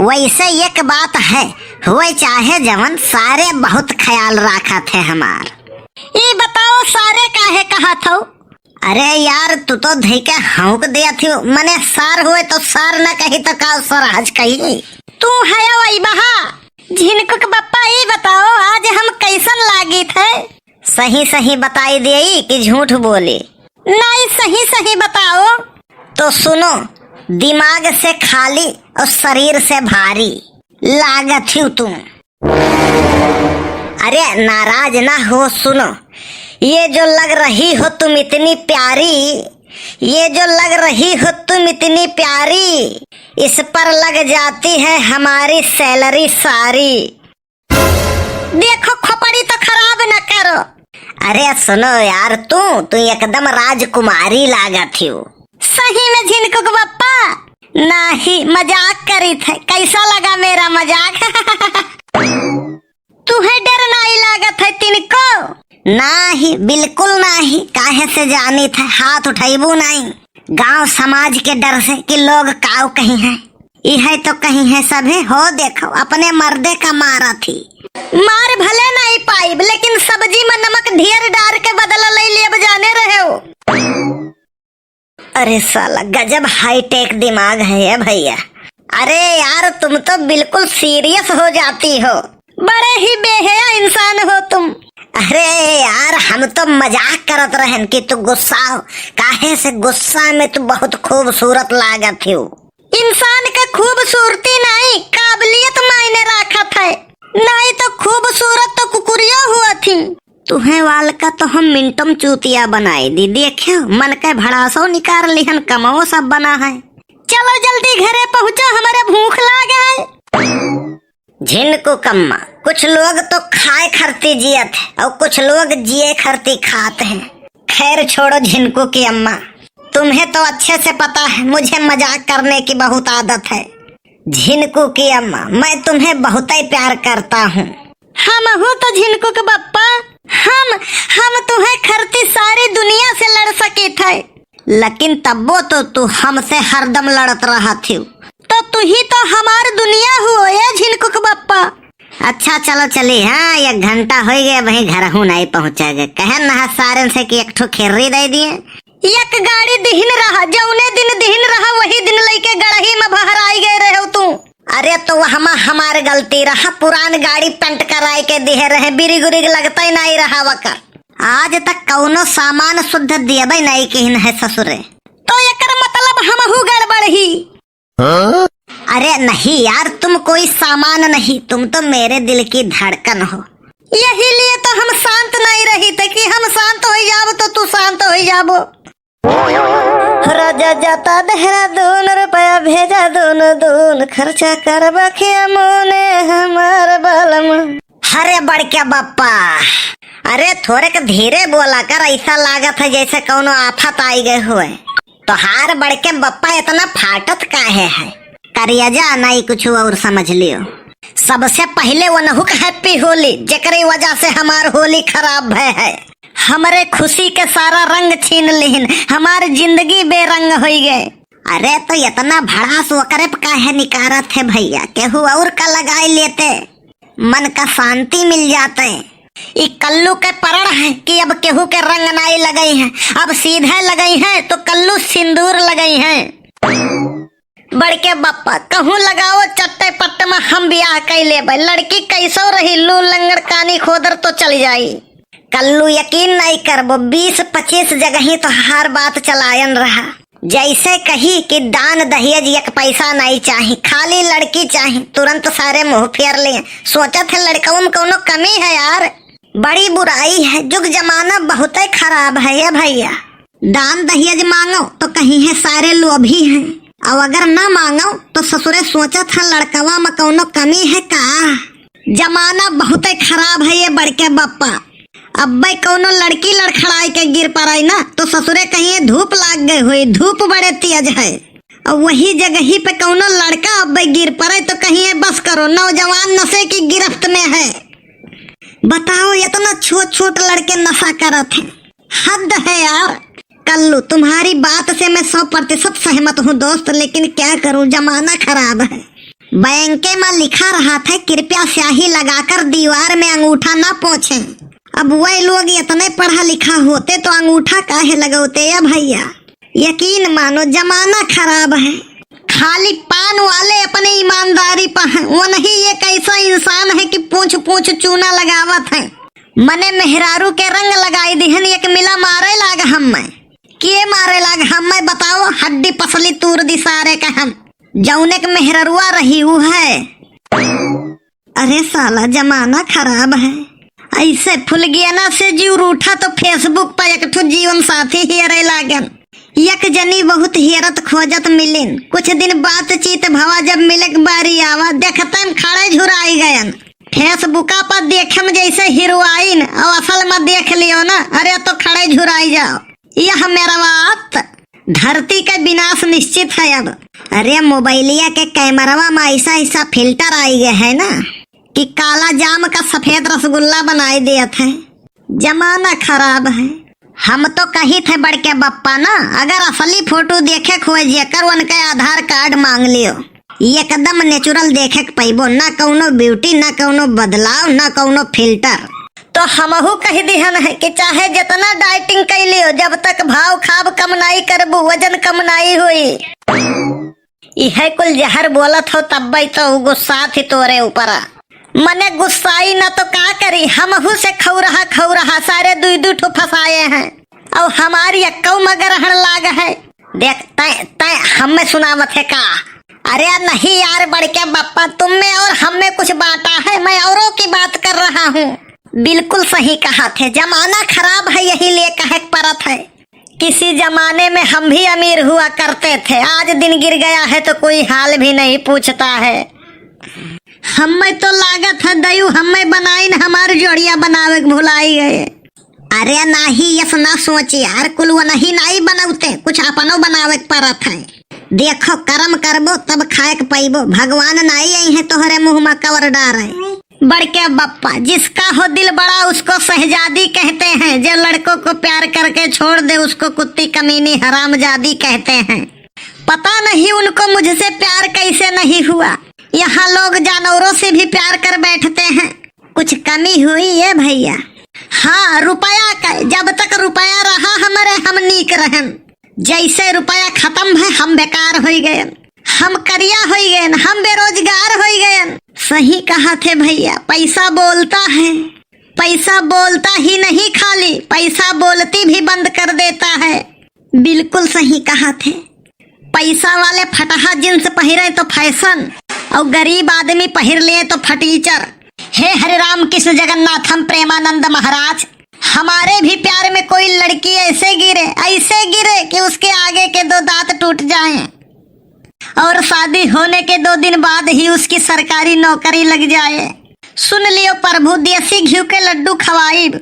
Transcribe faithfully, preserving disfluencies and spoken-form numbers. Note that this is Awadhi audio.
वैसे एक बात है, होए चाहे जवन, सारे बहुत ख्याल राखत है हमार। ई बताओ, सारे काहे कहत हो? अरे यार, तू तो धई के हौंक दिया थी, मने सार होए तो सार न कही तो का सरहज कही? तू है वही बहा। झिनकुक बप्पा, ई बताओ, आज हम कैसन लागित है? सही सही बताई देई कि झूठ बोली? नहीं, सही सही बताओ। तो सुनो, दिमाग से खाली और शरीर से भारी लागत हो तुम। अरे नाराज ना हो, सुनो, ये जो लग रही हो तुम इतनी प्यारी, ये जो लग रही हो तुम इतनी प्यारी, इस पर लग जाती है हमारी सैलरी सारी। देखो खोपड़ी तो खराब न करो। अरे सुनो यार, तू तू एकदम राजकुमारी लागत हो। सही में झिनकुक बप्पा? नाही, मजाक करीत है। कैसा लगा मेरा मजाक? तुहे डर नाही लागत है तिनको? नाही, बिल्कुल नाही। काहे से जानित है, हाथ उठैबू नाही। गांव समाज के डर से कि लोग काव कही है। इहे तो कही है सभे, हो देखो, अपने मर्दे का मारत ही। मार भले नहीं पाइब, लेकिन सब्जी में नमक ढेर डार के बदला ले लेब, जाने रहे हो। अरे साला, गजब हाईटेक दिमाग है ये भैया। अरे यार, तुम तो बिल्कुल सीरियस हो जाती हो। बड़े ही बेहया इंसान हो तुम। अरे यार, हम तो मजाक करत रहन कि तू गुस्सा हो, काहे से गुस्सा में तू बहुत खूबसूरत लागत हो। इंसान के खूबसूरती नाई, काबिलियत मायने राखत है। नाई तो खूबसूरत तो कुकुरियो हुआ थी। तुहे वाल का तो हम मिनटम चूतिया बनाई दी। देखियो, मन के भड़ासो निकार लिहन, कमवो सब बना है। चलो जल्दी घरे पहुँचो, हमरे भूख लाग है। झिनकू कम्मा, कुछ लोग तो खाए खरती जियत है और कुछ लोग जिए खरती खात हैं। खैर छोड़ो झिनकू की अम्मा, तुम्हें तो अच्छे से पता है मुझे मजाक करने की बहुत आदत है। झिनकू की अम्मा, मैं तुम्हें बहुत ही प्यार करता हूँ। हमहू तो झिनकू के बप्पा, हम, हम तुहे खरती सारी दुनिया से लड़ सकित है। लेकिन तब्बो तो तू हमसे हरदम लड़त रहत हिउ। तो तू ही तो हमार दुनिया हुओ, ए झिनकुक बप्पा। अच्छा चलो चली, हाँ, एक घंटा होइ गए, वहीं घरहू नाई पहुँचे गए। कहन नहा सारन से कि एक ठो खेर्री दे दिए। एक गाड़ी दिहिन रहा, जौने दिन दिहिन रहा, वही दिन लइके गड़ही में बहराई गए रहे तू। अरे तो वहमा हमार गलती रहा, पुरान गाड़ी पेंट कराए के दिहे रहे, बिरिग उरिग लगते नाई रहा वकर। आज तक कौनो सामान शुद्ध देबे नाई किहिन है ससुरे। तो एकर मतलब हमहू गड़बड़ ही। हाँ? अरे नहीं यार, तुम कोई सामान नहीं, तुम तो मेरे दिल की धड़कन हो। यही लिए तो हम शांत नहीं रही थे कि हम शांत हो जाबो तो तू शांत हो जाबो। राजा जाता देहरादून, रुपया भेजा दून दून, खर्चा करबा खिया मोने हमार बालम। अरे बड़के बप्पा, अरे थोड़े के धीरे बोला कर, ऐसा लागत है जैसे कौनो आफत आई गए हुए। तोहार बड़के बप्पा इतना फाटत काहे है? करिया जा, नाई कुछ और समझ लियो। सबसे पहले वनहुक हैप्पी होली, जेकरे वजह से हमार होली खराब भय है। हमरे खुशी के सारा रंग छीन लिहिन, हमार जिंदगी बेरंग होई गए। अरे तो इतना भड़ास ओकरे पे काहे निकारत है भैया, केहू और का लगाई लेते, मन का शांति मिल जाते। ई कल्लू के परण है कि अब केहू के रंग नाई लगई है, अब सीधे लगई है तो कल्लू सिंदूर लगई है। बड़के बप्पा, कहूँ लगाओ चट्टे पट्ट में हम बियाह कई लेबे। लड़की कैसो रही, लू लंगड़ कानी खोदर तो चल जाई। कल्लू यकीन नाई करबो, बीस पच्चीस जगही तोहार बात चलायन रहा। जैसे कही कि दान दहेज एक पैसा नाई चाही, खाली लड़की चाही, तुरंत सारे मुँह फेर लिए। सोचत है लड़कवन में कौनो कमी है यार। बड़ी बुराई है, जुग जमाना बहुतै खराब है ये भैया। दान दहेज मांगो तो कही है सारे लोभी हैं, और अगर ना मांगो तो ससुरे सोचत है लड़कवा में कौनो कमी है का। जमाना बहुतै खराब है ये बड़के बप्पा। अब्बै कौनो लड़की लड़खड़ाई के गिर पड़ाई ना तो ससुरे कही है धूप लाग गए हुई, धूप बड़े तेज है। और वही जगही पे कौनो लड़का अब्बै गिर पड़े तो कही है बस करो, नौजवान नशे की गिरफ्त में है। बताओ, इतना छोट छोट लड़के नशा करत हैं, हद है यार। कल्लू, तुम्हारी बात से मैं सौ प्रतिशत सहमत हूँ दोस्त, लेकिन क्या करूँ, जमाना खराब है। बैंके मा लिखा रहत है, कृपया स्याही लगाकर दीवार में अंगूठा ना पोंछें। अब वह लोग इतने पढ़ा लिखा होते तो अंगूठा काहे लगौते या भइया? यकीन मानो, जमाना खराब है। खाली पान वाले अपने ईमानदारी पर हैं। वो नहीं, ये कैसा इंसान है कि पूंछ पूंछ चूना लगावत है। मने मेहरारू के रंग लगाई दिहन, एक मिला मारे लाग हम्मे। के मारे लाग हम्मे बताओ, हड्डी पसली तूर दी सारे के हम। जौने के मेहररुआ रही उ है। अरे साला, जमाना खराब है। ऐसे फुलगियना से जीव रूठा तो Facebook पर एक ठो जीवन साथी हेरे लागन। एक जनी बहुत हेरत खोजत मिलिन। कुछ दिन बातचीत भवा, जब मिले के बारी आवा, देखते में खड़े झुराई गयन। Facebookआ पर देखे में जैसे हीरोइन, और असल में देख लियो ना, अरे तो खड़े झुराई जाओ। यह मेरा बात, धरती का विनाश निश्चित है अब। अरे मोबाइलिया के कैमरवा में ऐसा ऐसा फिल्टर आई गए है ना कि काला जाम का सफेद रसगुल्ला बनाई देत है। जमाना खराब है। हम तो कही थे बड़के बप्पा ना, अगर असली फोटो देखे के होए जेकर, उनके आधार कार्ड मांग लियो। एकदम नेचुरल देखे के पइबो, ना कौनो ब्यूटी, ना कौनो बदलाव, ना कौनो फिल्टर। तो हमहू कह दिहन है कि चाहे जितना डाइटिंग कइ लियो, जब तक भाव खाब कम नाई करबू, वजन कम नाई होई। इहे कुल जहर बोलत हो, तब्बे तो उ गुस्सा थी तोरे ऊपर। मने गुस्साई न तो का करी, हमहू से खौरहा खौरहा सारे दुई दुई ठो फंसाए हैं। और हमारी अक्कौ में ग्रहण लाग है। देख, तय, तय हमें सुनावत है का? अरे नहीं यार, बड़के बप्पा, तुम में और हम में कुछ बांटा है, मैं औरों की बात कर रहा हूँ। बिल्कुल सही कहा थे, जमाना खराब है, यही लिए कहे के परत है। किसी जमाने में हम भी अमीर हुआ करते थे, आज दिन गिर गया है तो कोई हाल भी नहीं पूछता है। हमें तो लागत है दयू, हमें बनाइन हमार जोड़िया बनावे के भुलाई गए। अरे नाही, यस ना सोच यार, कुल वो नहीं नाई बनौते, कुछ अपनो बनावे के परत है। देखो, करम करबो तब खाए के पइबो, भगवान नाई आई है तोहरे मुंह में कवर डारे। बड़के बप्पा, जिसका हो दिल बड़ा उसको शहजादी कहते हैं, जो लड़कों को प्यार करके छोड़ दे उसको कुत्ती कमीनी हरामजादी कहते हैं। पता नहीं उनको मुझसे प्यार कैसे नहीं हुआ, यहाँ लोग जानवरों से भी प्यार कर बैठते हैं। कुछ कमी हुई ये भइया? हाँ, रुपया का, जब तक रुपया रहा हमरे, हम नीक रहन। जैसे रुपया खतम है, हम बेकार होई गयन, हम करिया होई गयन, हम बेरोजगार होई गयन। सही कहा थे भइया, पैसा बोलता है, पैसा बोलता ही नहीं, खाली पैसा बोलती भी बंद कर देता है। बिल्कुल सही कहा थे। पैसा वाले फटहा जींस पहिरे तो फैशन, और गरीब आदमी पहिर लिए तो फटीचर। हे हरे राम कृष्ण जगन्नाथम प्रेमानंद महाराज, हमारे भी प्यार में कोई लड़की ऐसे गिरे, ऐसे गिरे कि उसके आगे के दो दांत टूट जाएं और शादी होने के दो दिन बाद ही उसकी सरकारी नौकरी लग जाए। सुन लियो प्रभु, देसी घी के लड्डू खवाइब,